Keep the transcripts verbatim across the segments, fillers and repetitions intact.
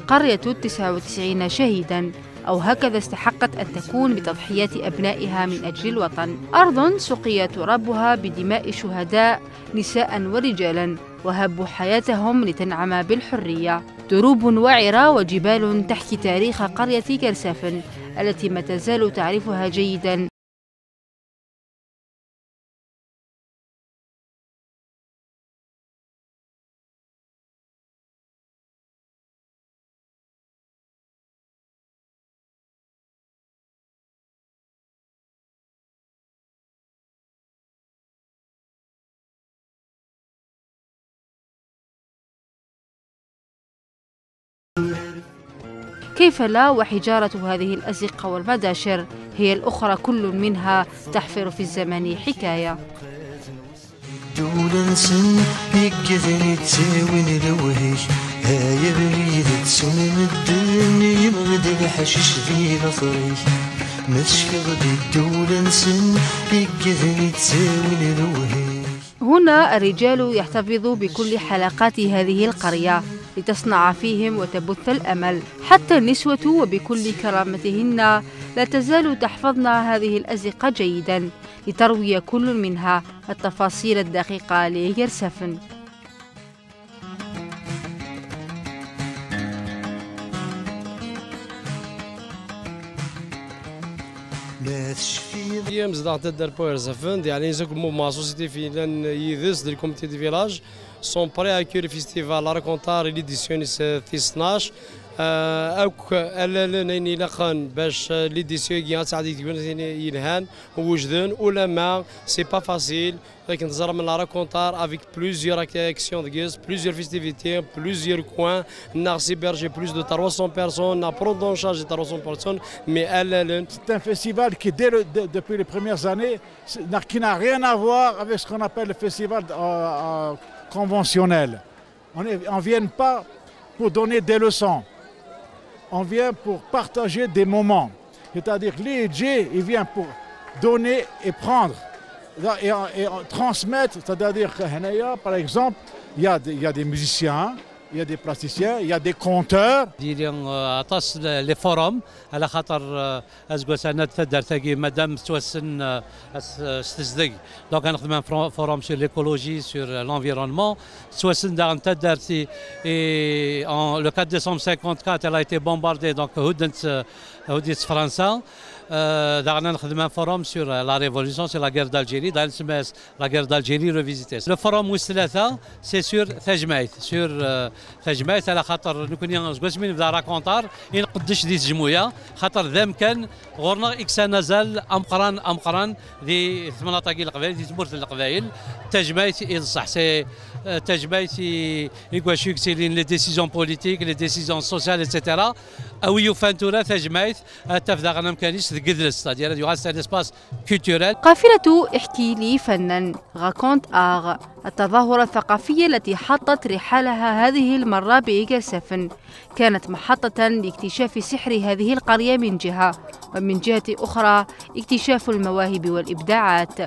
قرية تسعة وتسعين شهيدا، أو هكذا استحقت أن تكون بتضحيات أبنائها من أجل الوطن. أرض سقي ترابها بدماء شهداء، نساء ورجالا، وهبوا حياتهم لتنعم بالحرية. دروب وعرة وجبال تحكي تاريخ قرية كرسافن التي ما تزال تعرفها جيدا. كيف لا، وحجارة هذه الأزقة والمداشر هي الأخرى، كل منها تحفر في الزمن حكاية. Ddula-nsen, iggaden i d-ttawin lewhi-k. Ay abrid ttun medden, yemɣi-d lḥacic di later-ik. Ma teckeḍ-d i ddula-nsen, iggaden i d-ttawin lewhi-k. هنا الرجال يحتفظوا بكل حلقات هذه القرية لتصنع فيهم وتبث الأمل، حتى النسوة وبكل كرامتهن لا تزال تحفظن هذه الأزقة جيدا، لتروي كل منها التفاصيل الدقيقة ليرسفن. Yemzdeɣ taddart Power Seven, d yeɛni yakk mouvement associatif yellan yid-s d le comité de village, sont prêts à accueillir le festival Racontar l'édition tis tnac. Euh, akk allalen ayen ilaqen bac, euh, l'édition-agi ad teɛdi deg yiwen yelhan, wejden, ulamma c'est pas facile. Akken teẓram, la Racontar avec plusieurs ac-, actions de guise, plusieurs festivités, plusieurs coins, on a hébergé plus de trois cents personnes, on a pris en charge trois cents personnes, mais allalen. C'est un festival qui, dès le, de-, depuis les premières années, c'est, n'a, qui n'a rien à voir avec ce qu'on appelle le festival, euh, euh, conventionnel. On ne vient pas pour donner des leçons. On vient pour partager des moments. C'est-à-dire que les D J, il vient pour donner et prendre. Et, et transmettre, c'est-à-dire que, par exemple, il y a des, il y a des musiciens, il y a des plasticiens, il y a des conteurs. Il y a, euh, aṭas les forums, ala xaṭer, euh, Aseggas-a, taddart-agi, madame tettwassen, euh, s, s tezdeg. Donc, ad nexdem un fro-, forum sur l'écologie, sur, euh, l'environnement. Tettwassen daɣen taddart i, i, en, le quatre décembre cinquante-quatre, elle a été bombardée, donc, huddent, euh, huddit Fransa. Euh, daɣen ad nexdem un forum sur, euh, la révolution, sur la guerre d'Algérie. Daɣen nsemma-as la guerre d'Algérie revisitée. Le forum wis tlata, c'est sur tajmaɛt, sur, euh, tajmaɛt, ala xaṭer nekni seg wasmi nebda Racontar, i nqeddec di tejmuya, xaṭer d amkan ɣur-neɣ i yesɛan azal ameqqran, ameqqran di temnaḍt-agi n Leqbayel, di tmurt n Leqbayel. Tajmaɛt i d ṣṣeḥ, c'est, euh, tajmaɛt i, i wacu i yettilin les décisions politiques, les décisions sociales, et cetera. A wi yufan tura tajmaɛt, ad taf daɣen amkan-is deg yidles, c'est-à-dire ad yuɣal c'est un espace culturel. قافلة احكي لي فنا، Raconte Art، التظاهرة الثقافية التي حطت رحالها هذه المرة بإيكرسفن، كانت محطة لاكتشاف سحر هذه القرية من جهة، ومن جهة أخرى اكتشاف المواهب والإبداعات.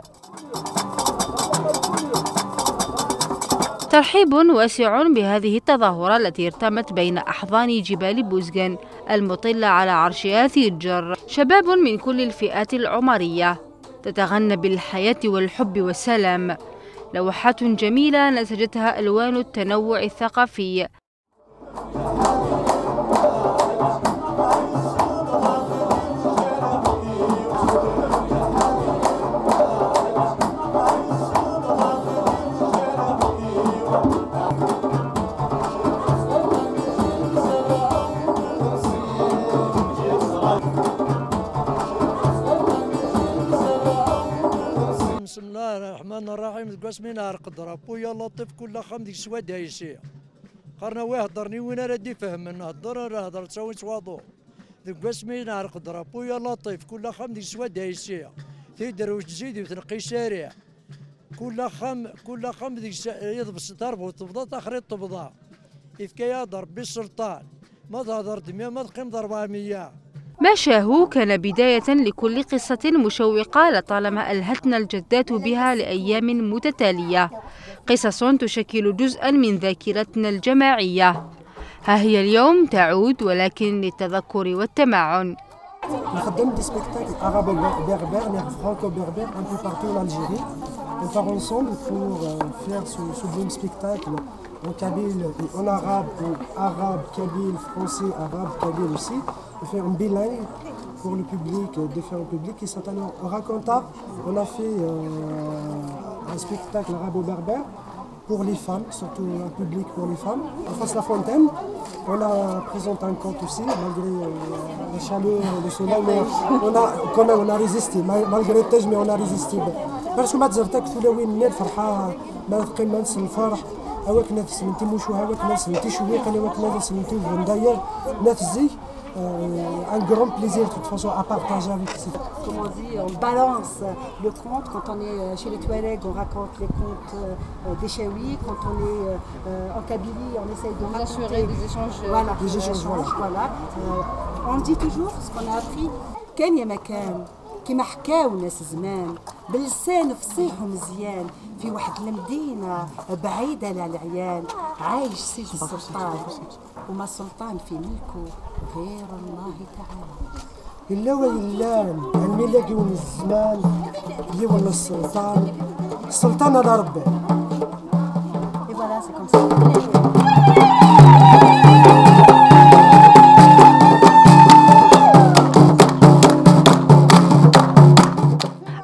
ترحيب واسع بهذه التظاهرة التي ارتمت بين أحضان جبال بوزغن المطلة على عرش آثيجر. شباب من كل الفئات العمرية تتغنى بالحياة والحب والسلام. لوحات جميلة نسجتها ألوان التنوع الثقافي. Ṛṛeḥman ṛṛaḥim, deg wasmi neɛreq drapu, ya Laṭif, kul axxam deg-s wadda yessi. Qqaren a wi heddren i win ara d-ifehmen, hedder ara hedder, ttawin s waḍu. Deg wasmi neɛreq drapu, ya Laṭif, kul axxam deg-s wadda yessi. Tidderwect tezid ur tneqqis ara. Kul axxam, kul axxam deg-s, yeḍbes tarbut tebḍa, taxriḍt tebḍa. Ifka-yaɣ-d Ṛebbi sselṭan. Ma tehḍeṛ-d meyya, ma teqqimeḍ ṛebɛemeyya. ما شاهو كان بداية لكل قصة مشوقة لطالما ألهتنا الجدات بها لأيام متتالية. قصص تشكل جزءا من ذاكرتنا الجماعية. ها هي اليوم تعود، ولكن للتذكر والتمعن. نخدم des spectacles arabo-berbères, neɣ franco-berbères, un peu partout en Algérie. On part ensemble pour, euh, faire ce, ce bon spectacle en kabyle et en arabe, ou arabe, kabyle, français, arabe, kabyle aussi. On fait un bilingue pour le public, euh, différents publics. Et cette année, on raconte, on a fait, euh, un spectacle arabo-berbère pour les femmes, surtout un public pour les femmes. En face La Fontaine, on a présenté un conte aussi, malgré, euh, la chaleur, le soleil, mais on a quand même, on a résisté, mal-, malgré le neige, mais on a résisté. Parce que ما تزرتك تولوين النيل فرحة، ما تقيم ما نسن الفرح، أوك ناس من تيموشو، أوك ناس من تيشويق، أوك ناس من تيوفن. D'ailleurs, ناس زي, euh, un grand plaisir de toute façon à partager avec ces... Comme on dit, on balance le conte quand on est, euh, chez les Touaregs, on raconte les contes, euh, des Chaouis. Quand on est, euh, euh, en Kabylie, on essaye de raconter, d'assurer des échanges, euh, voilà, des échanges, voilà. Voilà. Euh, on dit toujours ce qu'on a appris. كان يا مكان، كيما حكاو ناس زمان، بلسان فصيح ومزيان، في واحد المدينة بعيدة على العيان، عايش سيدي السلطان. وما سلطان في ملكه غير الله تعالى. إلا ويلان، الملك يونس الزمان، يونس السلطان، السلطان على ربه. Et voilà, c'est comme ça.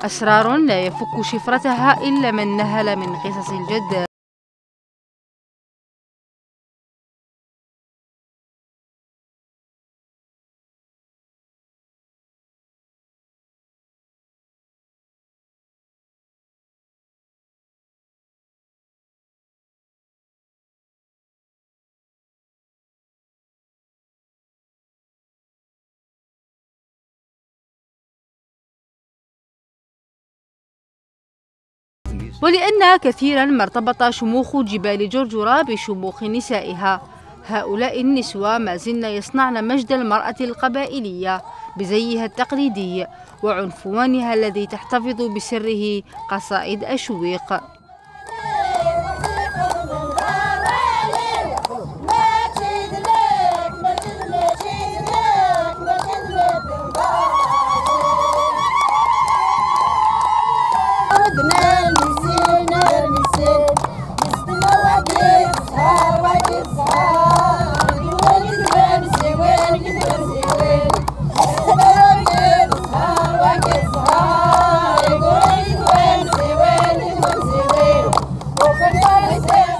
أسرار لا يفك شفرتها إلا من نهل من قصص الجد. ولأن كثيرا ما ارتبط شموخ جبال جرجرة بشموخ نسائها، هؤلاء النسوة ما زلن يصنعن مجد المرأة القبائلية بزيها التقليدي وعنفوانها الذي تحتفظ بسره قصائد أشويق.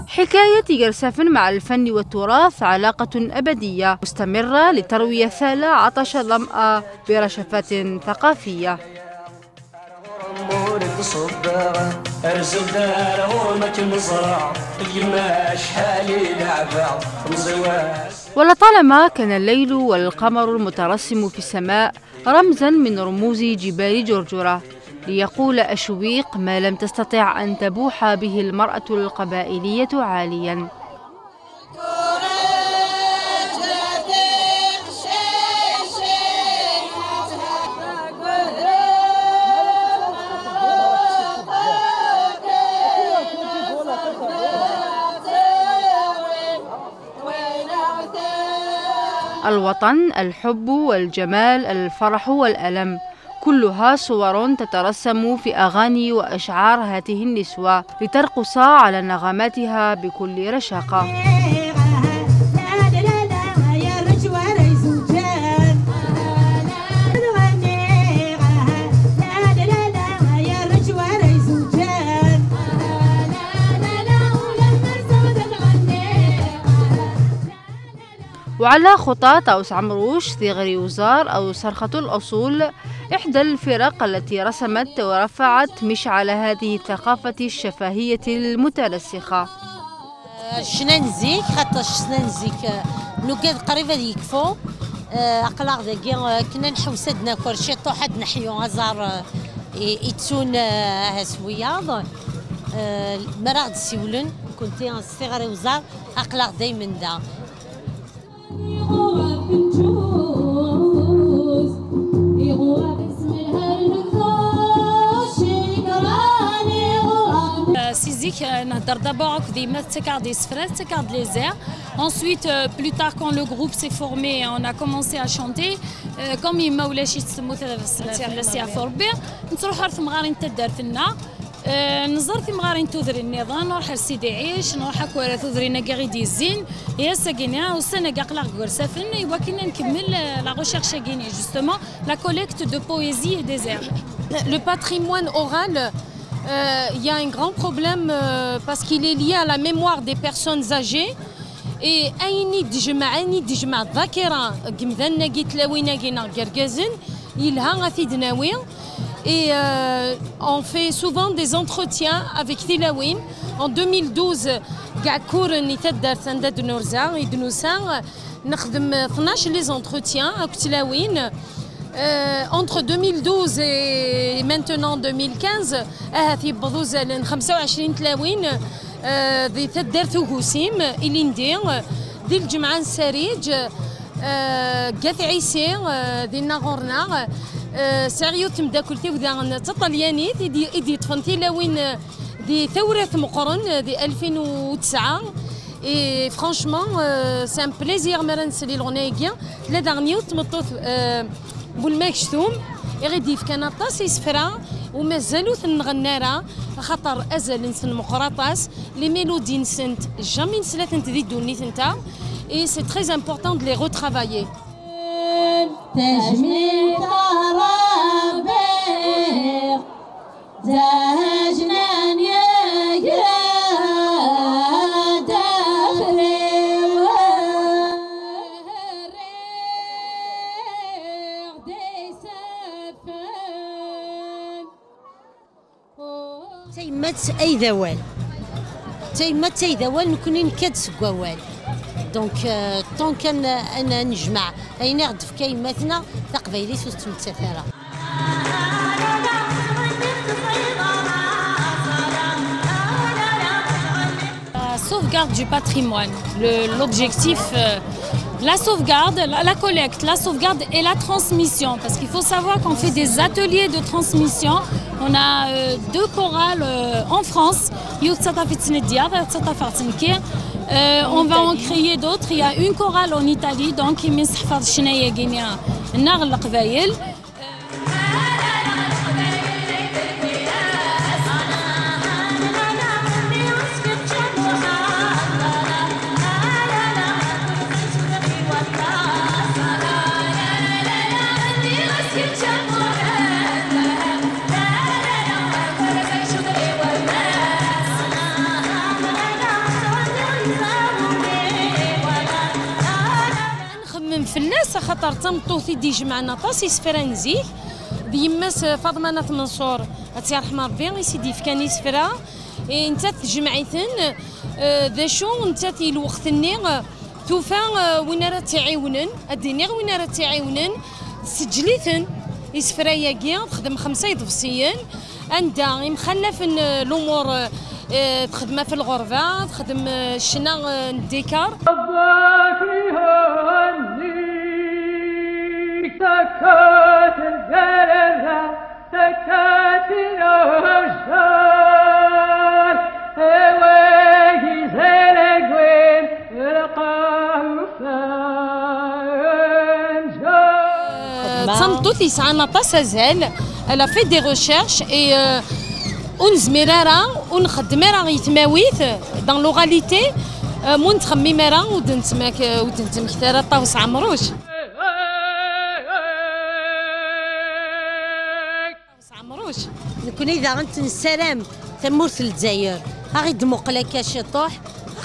حكاية يرسافن مع الفن والتراث علاقة أبدية مستمرة لتروي ثالى عطش الظمأ برشفات ثقافية. ولطالما كان الليل والقمر المترسم في السماء رمزا من رموز جبال جرجرة، ليقول أشويق ما لم تستطع أن تبوح به المرأة القبائلية عاليا. الوطن، الحب والجمال، الفرح والألم، كلها صور تترسم في أغاني وأشعار هاته النسوة لترقص على نغماتها بكل رشاقة. وعلى خطى طاوس عمروش، ثغري وزار أو صرخة الأصول، إحدى الفرق التي رسمت ورفعت مشعل هذه الثقافة الشفهية المترسخة. Ccna n zik, xaṭer ccna n zik, eh, nugad qrib ad yekfu. Eh, aql-aɣ dagi, eh, kna nḥewwes ad naker ciṭuḥ, ad neḥyu aẓar, eh, i, ittun, eh, aha s wiyaḍ. Eh, mi ara ɣ-d-siwlen, kunti s tiɣri uẓar, aql-aɣ daymen da. Si zik, eh, nhedder d'abord akked yemma, tettak-aɣ-d isefra, tettak-aɣ-d les airs. Ensuite, euh, plus tard, quand le groupe s'est formé, on a commencé à chanter. Euh, comme yemma ulac-itt, temmut fell-as yeɛfu Rebbi, nettruḥ ar temɣarin n taddart-nneɣ. Eh, nẓer timɣarin n tudrin nniḍen, nruḥ ar Sidi Ɛic, nruḥ akk ar tudrin-agi i d-yezzin. I ass-agi-nni, ussan-agi aql-aɣ deg Wersafen, i wakken ad nkemmel, eh, la recherche-agi-nni, justement, la collecte de poésie et des airs. Le patrimoine oral, euh, il y a un grand problème, euh, parce qu'il est lié à la mémoire des personnes âgées. Et ayen i d-tejmeɛ, ayen i d-tejmeɛ ḍakira deg yimdanen-agi, tlawin-agi neɣ deg yergazen, yelha ad t-id-nawi. Et, euh, on fait souvent des entretiens avec tilawin. En deux mille douze, deg Ɛekkuren i taddart anda d-nurza, i d-nusa, nexdem tnac les entretiens akked tlawin. Euh, entre deux mille douze et maintenant deux mille quinze, ahat yewweḍ uzal n xemsa u ɛecrin tlawin, euh, di taddart Ugusim, ilindi, euh, di lǧemɛa n Sariǧ, euh, deg At Ɛisi, euh, dinna ɣur-neɣ. Euh, sɛiɣ yiwet tmeddakelt-iw daɣen d taṭalyanit i d-, i d-yeṭṭfen tilawin, euh, di tawrat meqqren, euh, di alfin u tesɛa. Et franchement, euh, c'est un plaisir mi ara nsel i leɣna-agi. Tella daɣen yiwet tmeṭṭut, euh, n Welmagectum, i ɣ-id-yefkan aṭas isefra, u mazal ur ten-nɣenni ara, axaṭer azal-nsen meqqer aṭas, les mélodies-nsent jamais nesla-tent di ddunit-nteɣ, et c'est très important de les retravailler. Tajmilt a Rebbi. Dahejnan yegra-d axriw, rriɣ-d isaffen. Tayemmat ay d awal. Tayemmat ay d awal, nekkni nekka-d seg wawal. Donc, euh, tant kan ad nejmeɛ ayen i ɣ-d-tefka yemma-tneɣ, taqbaylit ur tettmettat ara. La sauvegarde du patrimoine, le- l'objectif, euh, la sauvegarde, la, la collecte, la sauvegarde et la transmission. Parce qu'il faut savoir qu'on fait des ateliers de transmission. On a euh, deux chorales euh, en France. Yiwet d taṭṭafit n Dyaḍ, yiwet d taṭṭafit n Ki. Euh, on va en créer d'autres. Il y a une chorale en Italie, donc i mi nseḥfaḍ ccna-agi-nni nneɣ n Leqbayel. Nxemmem fell-as, axaṭer d tameṭṭut i d-ijemɛen aṭas isefra n zik. D yemma-s, eh, Faḍma n At Menṣur, ad tt-yerḥem Rebbi, i s-id-yefkan isefra. Eh, nettat tejmeɛ-iten, eh, d acu, nettat i lweqt-nni, eh, tufa, eh, win ara tt-iɛiwnen, ad d-iniɣ win ara tt-iɛiwnen, tesseǧl-iten isefra-agi, texdem xemsa iḍebsiyen, anda imxallafen, eh, lumuṛ, eh, texdem ɣef lɣerba, texdem, eh, ccna, eh, n ddikar. D tameṭṭut yesɛan aṭas azal. Elle a fait des recherches et, euh, ur nezmir ara, ur nxeddem ara i tmawit, dans l'oralité, euh, mu nettxemmim ara, ur d-nettmek-, ur d-nettmekti ara Ṭawes Ɛemruc. Ṭawes Ɛemruc. Nekkni daɣen nessaram tamurt n Lezzayer a ɣ-id-muqel akka ciṭuḥ,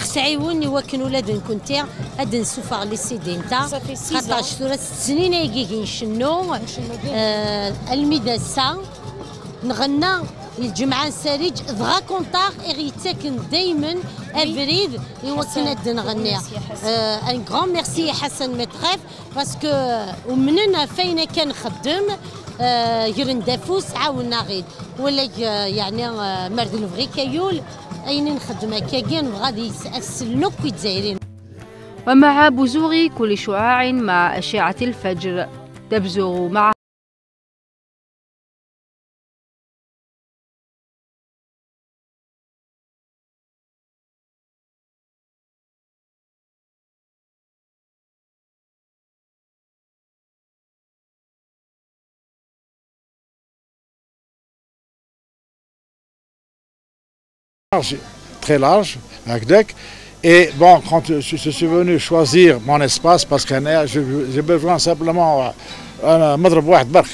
a Sɛiwen i wakken ula d nekkenti ad d-nessufeɣ les C D-nteɣ. Ça fait six ans. Xaṭerc tura s ttesnin ayagi i ncennu, euh, almi d ass-a, nɣenna i lǧemɛa n Sariǧ, dɣa kunṭar i ɣ-yettaken daymen abrid i wakken ad d-nɣenni. Euh, un grand merci i Ḥasan Metref, parce que, euh, umnen ɣef wayen akka nxeddem, euh, gren-d afus, ɛawnen-aɣ-id. Wala, euh, yeɛni, euh, mer d lebɣi-k ay ul, ayen i nxeddem akkagi, nebɣa ad yes-, ad sellen akk Izzayriyen. ومع بزوغ كل شعاع مع أشعة الفجر، تبزغ مع Large, très large, هكذاك. Et bon, quand je, je suis venu choisir mon espace, parce que أنا, je, j'ai besoin simplement, euh, أنا مضرب واحد برك.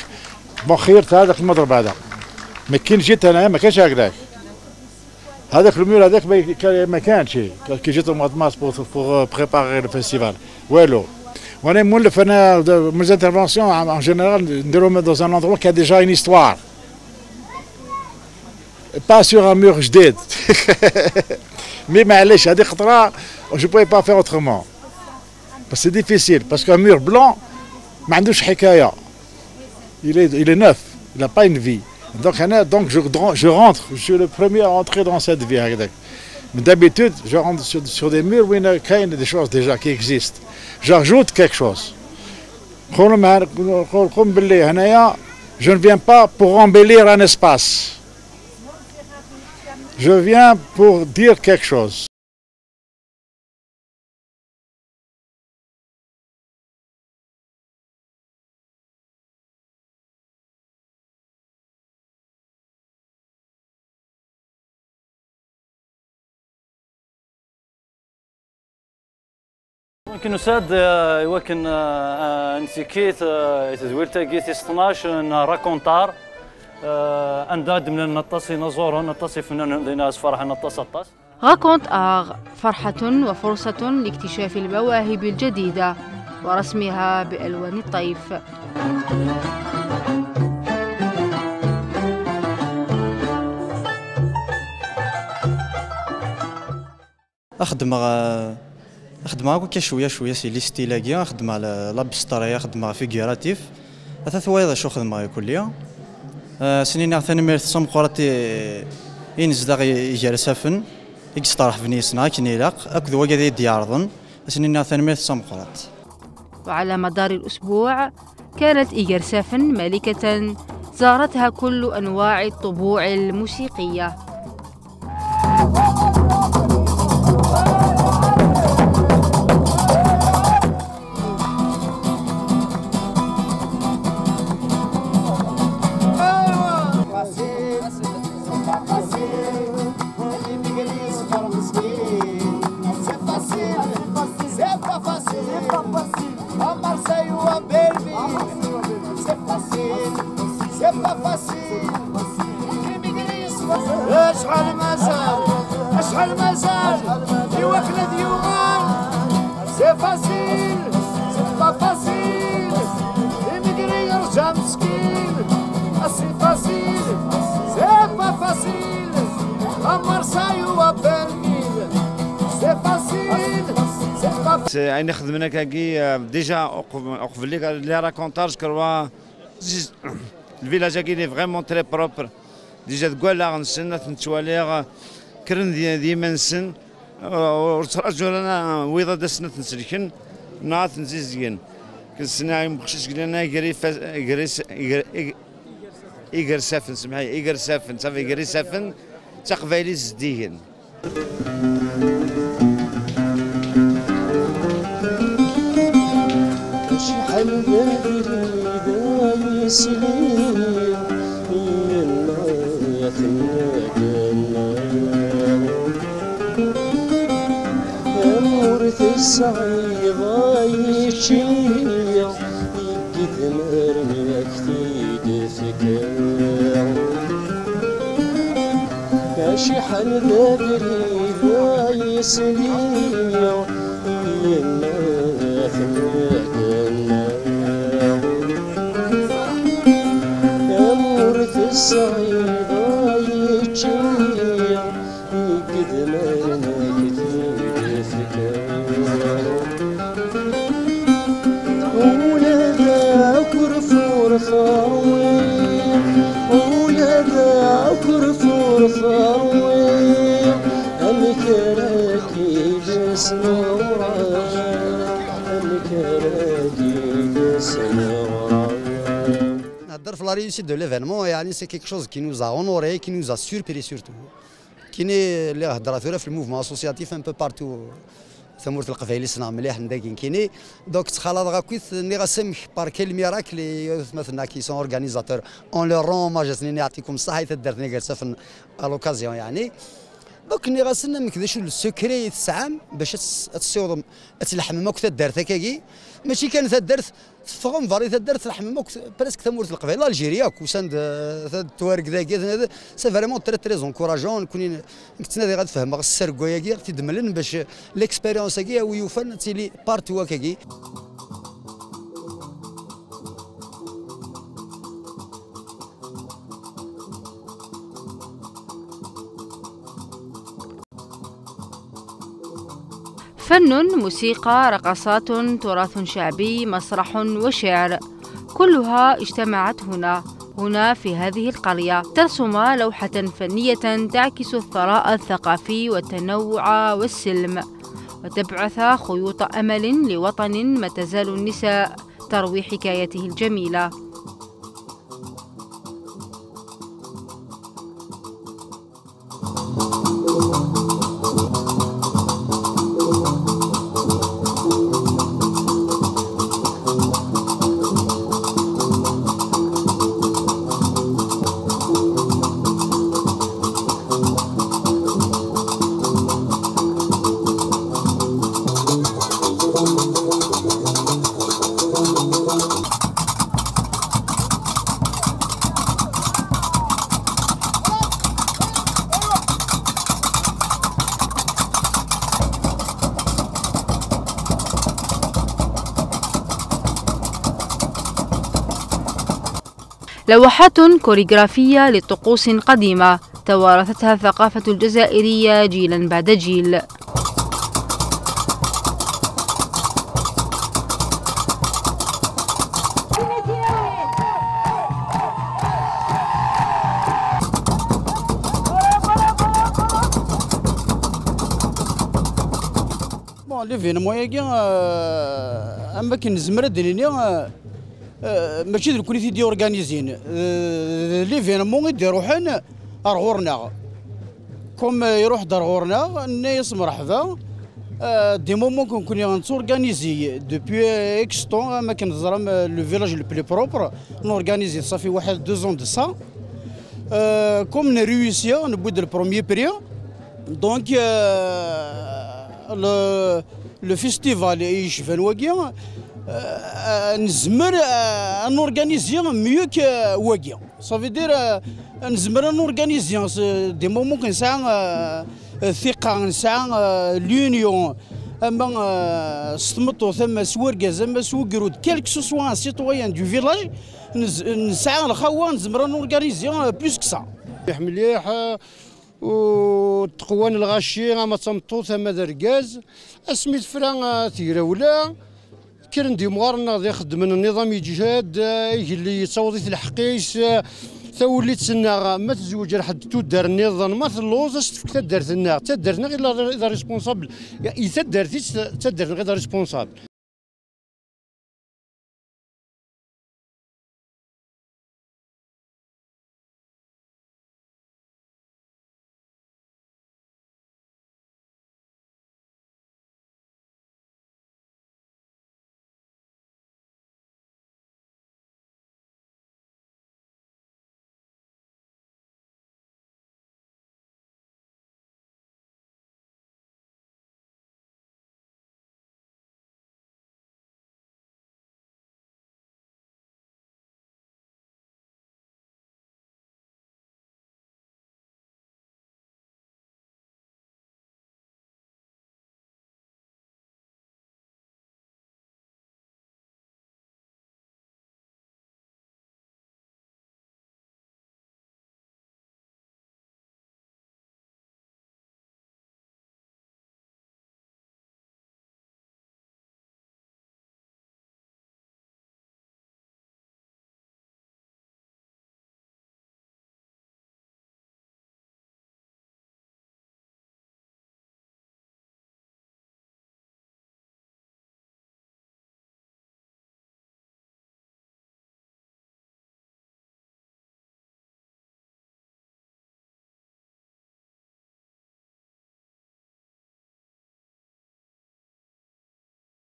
Bon, خيرت هذاك المضرب هذا. Mais كي جيت أنا ما كانش هكذاك. هذاك le mur هذاك ما ي-، كان، ما كانش. كي جيت au mois de mars pour, pour, euh, préparer le festival. والو. وأنا مولف، أنا de-، mes interventions en, en général نديرهم dans un endroit qui a déjà une histoire. Pas sur un mur جديد. Mais معليش، هذه خطرة، je pouvais pas faire autrement. Parce que c'est difficile, parce qu'un mur blanc ما عندوش حكاية. Il est, il est neuf, il n'a pas une vie. Donc, أنا, donc je, je rentre, je suis le premier à entrer dans cette vie هكذاك. Mais d'habitude, je rentre sur, sur des murs où il y a des choses déjà qui existent. J'ajoute quelque chose. نقول لهم، نقول لكم باللي هنايا، je ne viens pas pour embellir un espace. Je viens pour dire quelque chose. Donc, nusa-d, euh, i wakken, euh, ad nettekki, euh, i tedwilt-agi tis tnac n Racontar, euh, anda i d-mlalen aṭas inaẓuren, aṭas ifennanen, dinna ad sferḥen aṭas, aṭas. Racontar, فرحة وفرصة لاكتشاف المواهب الجديدة ورسمها بألوان الطيف. Xeddmeɣ, xeddmeɣ akk akka cwiya cwiya si les styles-agi, xeddmeɣ la, l'abstrait, xeddmeɣ figuratif. Ata twayeḍ acu xedmeɣ ikulli. Eh, ad sen-iniɣ tanemmirt d tameqqrant i, i inezdaɣ i, Igersafen, i yesteṛḥben yes-neɣ akken ilaq, akked wagad i d-iɛerḍen, ad sen-iniɣ tanemmirt d tameqqrant. وعلى مدار الأسبوع كانت إيجرسافن ملكة زارتها كل أنواع الطبوع الموسيقية. C'est pas facile, c'est pas facile. Acḥal mazal, acḥal mazal, i wakken ad yuɣal. C'est facile, c'est pas facile. Imegri yerǧa meskin. Ah, c'est facile, c'est pas facile. Amer ça يوابل. C'est facile, c'est pas. Ayen i xedmen akkagi, euh, déjà, uqbel, uqbel les, les racontars, je crois, le village-agi, il est vraiment très propre. Déjà, deg wallaɣ-nsen, ad ten-ttwaliɣ, kkren d, d yiman-nsen, ur ttraǧun ara wiḍ ad asen ad ten-sellken, neɣ ad ten-zizgen. Kksen-aɣ imqcic glan iger ifa-, iger is-, iger, iger, iger safen, semḥi, iger safen, safi, iger isafen, d taqbaylit zeddigen. Acḥal d abrid ay sliɣ i yennaten-agi. Am ur tesɛiḍ ay ččiɣ, i yedmaren ak-t-id-fkiɣ. Acḥal d abrid Yesli i yemma tnegna, amur tesɛiḍ ay ččiɣ, deg idman ak-t-id-fkiɣ. Ula d akerfur terwiḍ, ula d akerfur terwiḍ, amek ara k-id-sneɣreɣ, amek ara k-id-sneɣreɣ. Nehder ɣef la réussite de l'événement, yeɛni c'est quelque chose qui nous a honoré, qui nous a surpris surtout. Kini lliɣ heddreɣ tura f le mouvement associatif un peu partout. Tamurt n Leqbayel i ssneɣ mliḥ n dagi nekkini. Donc ttxalaḍeɣ akkit, nniɣ-as amek, par quel miracle, i atmaten-a qui sont organisateurs, on leur rend hommage, ad sen-nini yeɛṭikum ṣṣeḥḥa i taddart-nni i yersafen à l'occasion, yeɛni. Donc nniɣ-asen amek, d acu le secret i tesɛam bac ad tt-, ad tessiwḍem, ad tleḥmem akk taddart akkagi, mačči kan taddart, teffɣem berra i taddart, tleḥmem akk presque tamurt n Leqbayel, l'Algérie akk, usan-d, euh, tettwareg dagi, c'est vraiment très, très encourageant. Nekkni, nekk ttnadiɣ ad fehmeɣ ssergo-agi, ɣ-t-id-mlen bac l'expérience-agi, a wi yufan, ad tili partout akkagi. فن، موسيقى، رقصات، تراث شعبي، مسرح وشعر، كلها اجتمعت هنا، هنا في هذه القرية، ترسم لوحة فنية تعكس الثراء الثقافي والتنوع والسلم، وتبعث خيوط أمل لوطن ما تزال النساء تروي حكايته الجميلة. لوحات كوريغرافية لطقوس قديمة توارثتها الثقافة الجزائرية جيلا بعد جيل. Bon, l'événement-agi, euh, am wakken nezmer ad d-nini, euh, euh, mačči d nekkni i t-id-yorganizin. Euh, d l'événement i d-iruḥen ar ɣur-neɣ. Comme, euh, iruḥ-d ar ɣur-neɣ, nenna-yas mreḥba. Euh, des moments que nekkni nettorganizi depuis, euh, X temps, am wakken teẓram, euh, le village le plus propre, norganizi ça fait waḥed deux ans de ça. Euh, comme nréussi, newwi-d le premier prix. Donc, euh, le, le festival yecban wagi, euh, nezmer, euh, ad norganizi mieux que wagi. Ça veut dire, euh, nezmer ad norganizi, euh, des moments que nesɛa, euh, thiqa, nesɛa, euh, l'union, ama, euh, s tmeṭṭut, ama s wergaz, ama s ugrud, quel que ce soit un citoyen du village, nez-, nesɛa lxawa, nezmer ad norganizi, euh, plus que ça. Mliḥ, mliḥ, euh, u tteqwan lɣaci, ama d tameṭṭut, ama d argaz. Asmi tefra, ah, tegrawla, kkren-d yimɣaren-nneɣ d ixeddmen nniḍam yeǧhed, ah, igelli yettaweḍ-it lḥeqq-is, ah, tawellit-nneɣ, ma tezweǧ ar ḥedd tuddar nniḍen, ma telluẓ, ad s-tefk taddart-nneɣ. D taddart-nneɣ i la, i la responsable. I taddart-is, d taddart-nneɣ i la responsable.